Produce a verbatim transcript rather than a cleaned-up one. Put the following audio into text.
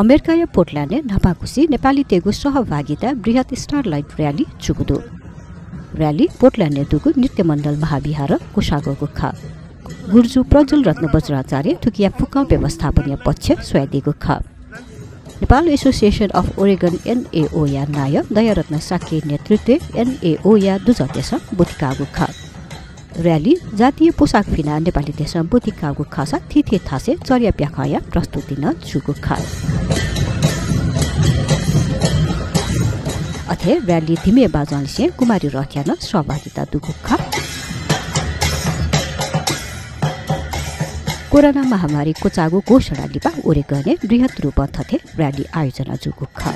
अमेरिकाया पोर्टल्यान्डय् न्हापांकुसि नेपालीतय्गु सहभागिताय् बृहत् स्टारलाइट र्‍याली जूगु दु। र्‍याली पोर्टल्यान्डय् दुगु नृत्यमण्डल महाविहारं क्वसाःगु खः। गुरुजु प्रज्वल रत्न वज्राचार्यं थुकिया फुक्कं व्यवस्थापनया पक्ष स्वयादीगु खः। नेपाल एसोसिएसन अफ ओरेगन, एनएओया नायः दयारत्न शाक्यया नेतृत्वय् एनएओया दुजःतय्सं ब्वति काःगु खः। र्‍याली जातीय पोशाक फिनाः नेपालीतय्सं ब्वति काःगु खःसा थीथी थासय् चर्या प्याखंया प्रस्तुति नं जूगु खः। अथे र्‍याली धिमे बाजंलिसें कुमारी रथया नं सहभागिता दुगु खः। कोरोना महामारी क्वचाःगु घोषणा लिपा ओरेगनय् बृहत् रूपं थथे र्‍याली आयोजना जूगु खः।